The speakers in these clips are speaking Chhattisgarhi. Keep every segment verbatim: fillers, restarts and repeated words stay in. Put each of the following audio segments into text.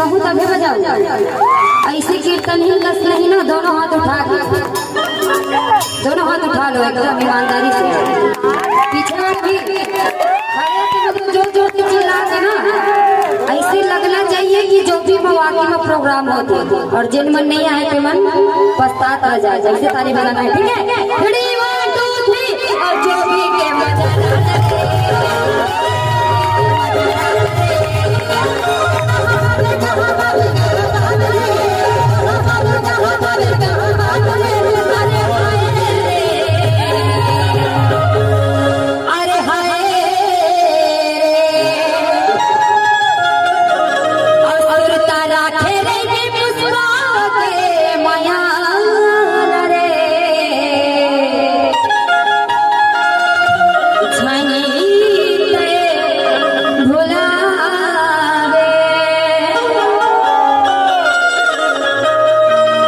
बहुत अभी बजाओ। ऐसे कीर्तन ही लस नहीं ना, दोनों हाथ उठा के, दोनों हाथ उठा लो एकदम ईमानदारी से। पीछे वाले भी खड़े होके मतलब जोर जोर से चिल्ला के ना, ऐसे लगना चाहिए कि जो भी मवाकी में प्रोग्राम होते और जिन मन नहीं आए थे मन पछतात रह जाए, जैसे ताली बजाना है, ठीक है? Ready, one, two, three, और जो भी के मजा अरे हाय रे, असुर तारा खेले के पुष्पा के मया रे। छानी ते भुलावे।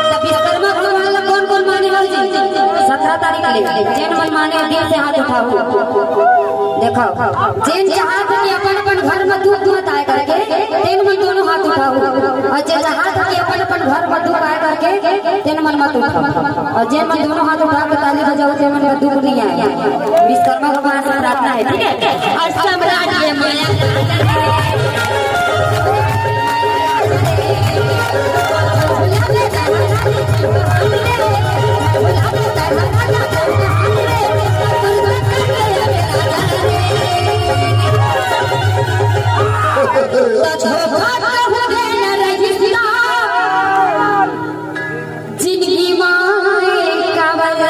त विश्वकर्मा भगवान ला कौन कौन माने वाले जी? सत्रह तारीख ले जेन मन माने दिल से हाथ उठाओ। देखो, जेन चाहत कि अपन अपन घर में दुख मत आए करके, तेन मन दोनों हाथ उठाओ। और जे चाहत कि अपन अपन घर में दुख आए करके, तेन मन मत उठाओ। और जेन मन दोनों हाथ उठा के ताली बजाओ, तेन मन में दुख नहीं आए। विश्वकर्मा भगवान से प्रार्थना है, ठीक है? और सम्राट के माया जिंदगी माए काबर,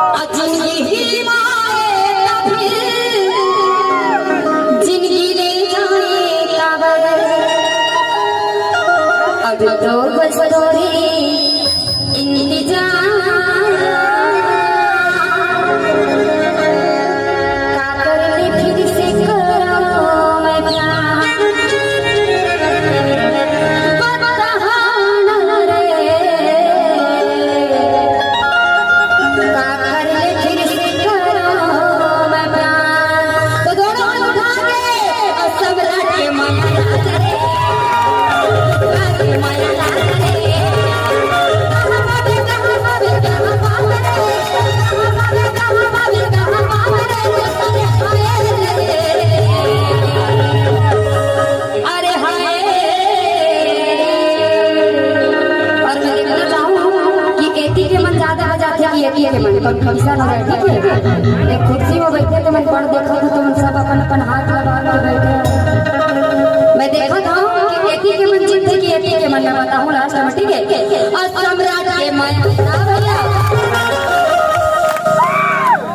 आ जिंदगी माए काबर, जिंदगी ले जाए काबर। अब तो बस तोरे इंतजार। का कर ले फिर से करो मैं प्यार। बताना रे। का कर ले फिर से करो मैं प्यार। तो दोनों हाथ उठा के और सम्राट के माया राजा रे। अरे हाय। और मैं देखना चाहूँ कि एती के मन ज्यादा हो जाथे कि एती के मन, पर खिसा ना जाए, ठीक है? एक कुर्सी में बैठे तो मैं पढ़ देखा तो तुम सब अपन अपन हाथ लगा के बैठे। मैं देखा था कि एती के मन जीतथे कि एती के मन, मैं बताऊँ लास्ट में, ठीक है? और सम्राट के मन,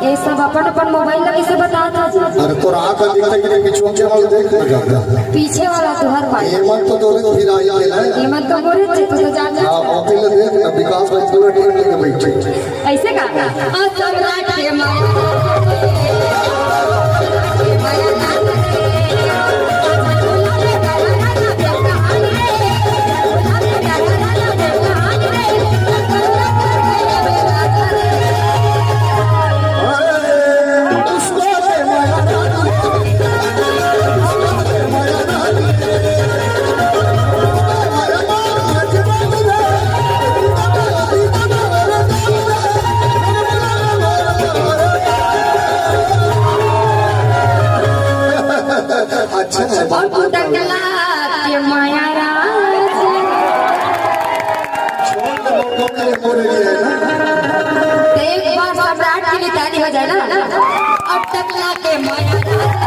ये सब अपन अपन मोबाइल लगे से बता था। अरे तोर आँख दिखता कि नहीं, पीछे वाला देख ना जाता। पीछे वाला तो हर बार। ये मन तो तोरे फिर आई है ना। ये मन तो मोरे थे, तू तो जान जा। हाँ, अकेले देख ना, विकास भाई पूरा टीम लेके बैठे। ऐसे का? और सम्राट के माया। अच्छा, अच्छा। और टकला के माया राज। छोड़ दो, लोगों के लिए बोल रही है ना। तो एक बार सम्राट के लिए ताली हो जाए ना। और टकला के माया राज।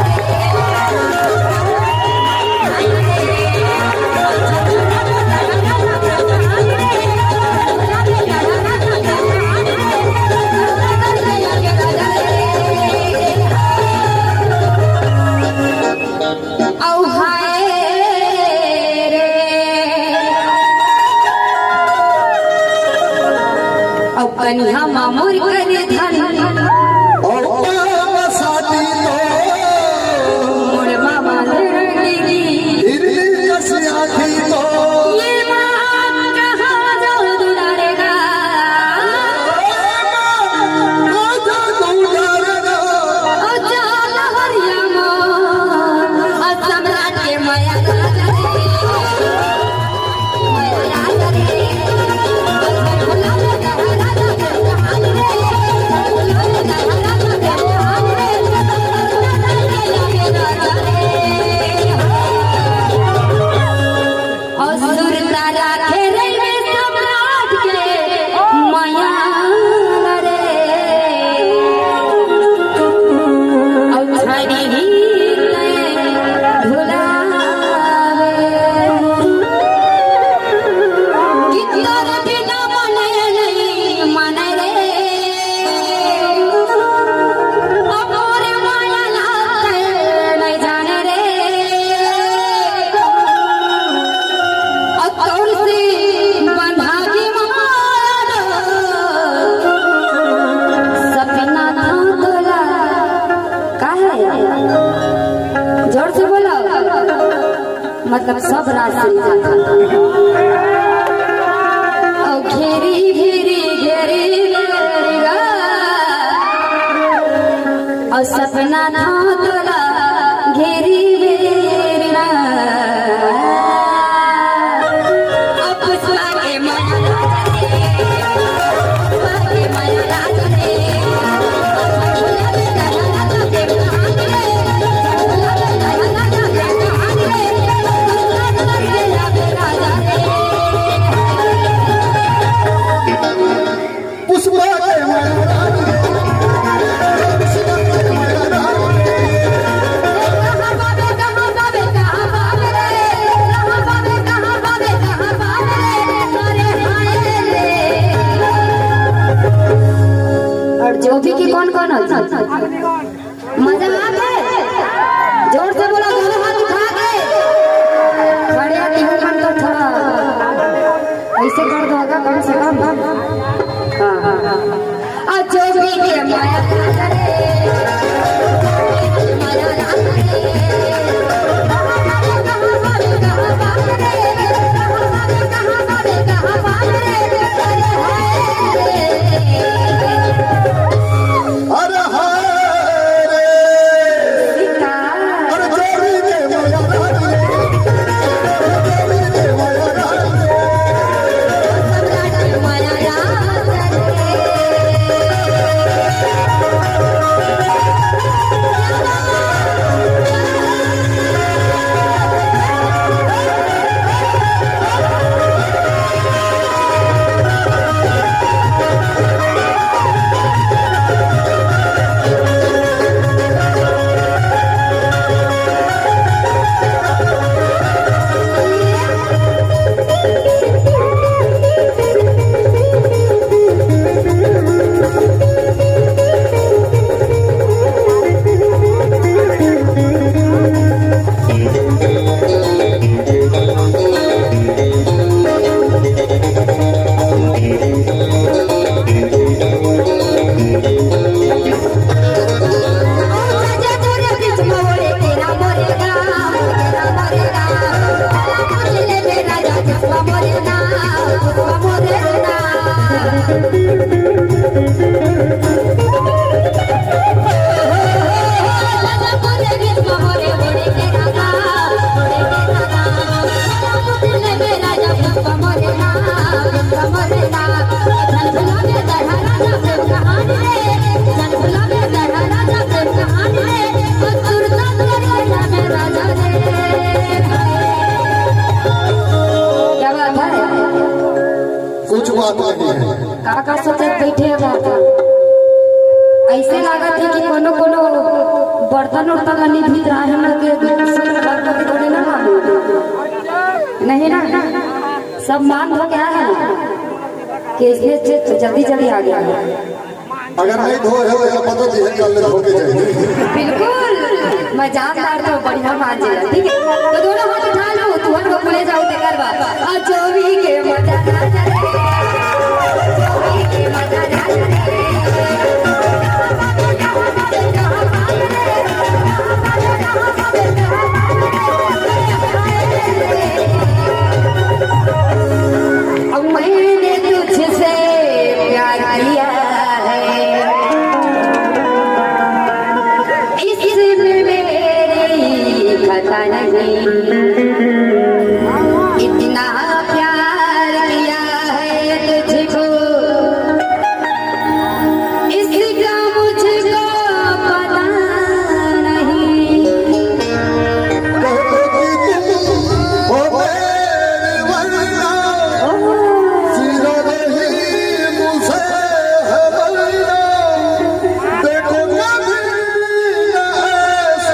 औ हाय रे, औ कनिहा मा मोर कर धन। औ पाम साटी तो सपना था तोला, का है? जोर से बोलो। मतलब सब राशि। ओ घेरी घेरी घेरी घेरी गा। और सपना था तोला घेरी घेरी गा। अब पुष्पा के माया राजा रे, पुष्पा के माया राजा रे। पुष्पा के माया राजा रे। और जो भी की कौन कौन होता? मजा आ गए? जोर से बोला, दोनों हाथ उठा के। खड़े आदमी मन तो थोड़ा ऐसे कर दो, कम से कम। हाँ, हाँ, हाँ। आ जो भी के माया करे, माया करे। अरे हाय रे। अरे जोड़ी के माया रानी रे। जोड़ी के माया रानी रे। क्या बात है? कुछ बात नहीं है। का, का सोचत बैठे हे बाबा? ऐसे लागत हे कि कोनो, कोनो बर्तन उर्तन ला निभित रहा है ना, के बर्तन के थोड़े ना मालूम। नहीं ना, सब मान हो गया है ना, कि इसलिए ज-, जल्दी, जल्दी आ गया है। अगर नहीं धोए हो तो पता जी है, कल धो के जाएंगे। बिल्कुल, मैं जानदार तो बढ़िया मान जी, ठीक है? तो दोनों हाथ उठा लो, तू हम लोग बोले जाओ, तेकर बाद। आ, जो भी के मजा ना जाने, जो भी के मजा ना जाने। अब मैंने तुझसे प्यार किया है, इसमें मेरी खता नहीं। इतना प्यार किया है तुझको, इसका मुझको पता नहीं। कहते कि तुम हो मेरी वरना, सिरा नहीं मुझे है वरना। देखो कभी ना ऐसा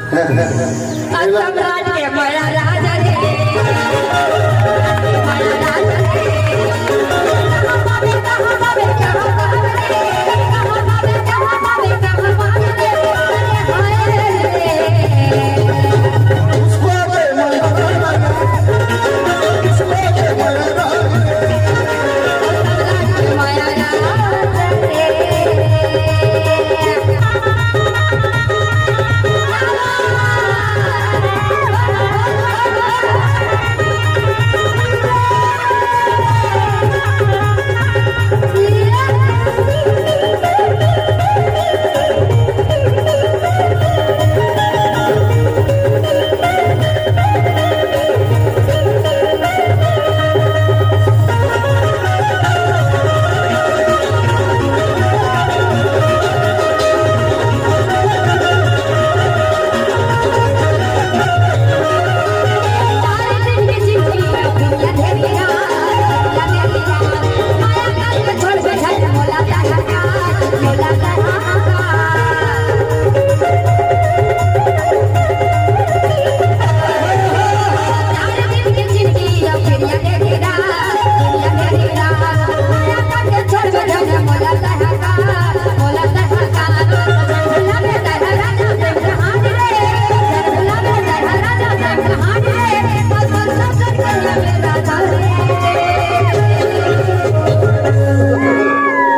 सम्राट के मया राजा रे, मया राजा रे।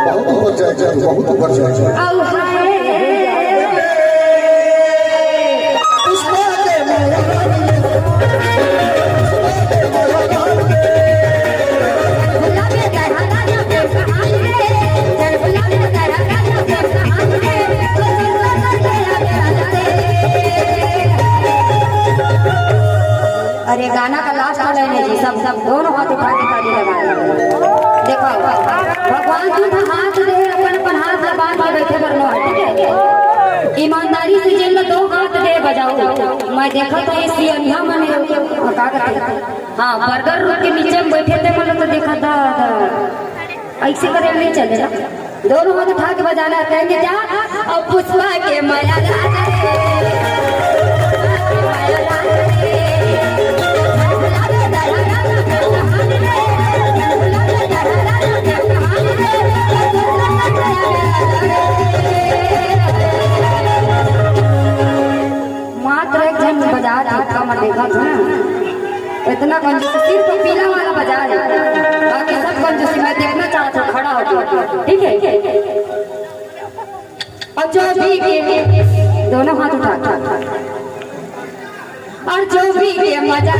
बहुत ऊपर चढ़ जाए, बहुत ऊपर चढ़ जाए। अरे, गाना का लास्ट वाला है जी, सब सब दोनों हाथ उठा के ताली लगा दो। देखो, भगवान तू तो हाथ दे, अपन अपन हाथ ला बांध के बैठे बर नो है, ठीक है? ईमानदारी से जेन ला दो हाथ दे बजाओ। मैं देखा तो ये सियनिया मन है, का करते? हाँ, बर्गर रोड के नीचे में बैठे थे, मतलब तो देखा था, था। ऐसे करे नहीं चले ना। दोनों हाथ उठा के बजाना है, कहेंगे क्या? अब पुष्पा के मया राजा रे। मात्र एक झन बजा था, मैं देखा था ना। इतना कंजूसी, सिर्फ पीला वाला बजा है, बाकी सब कंजूसी। मैं देखना चाहता हूँ, खड़ा होके, ठीक है? और जो भी के, दोनों हाथ उठा, और जो भी के मजा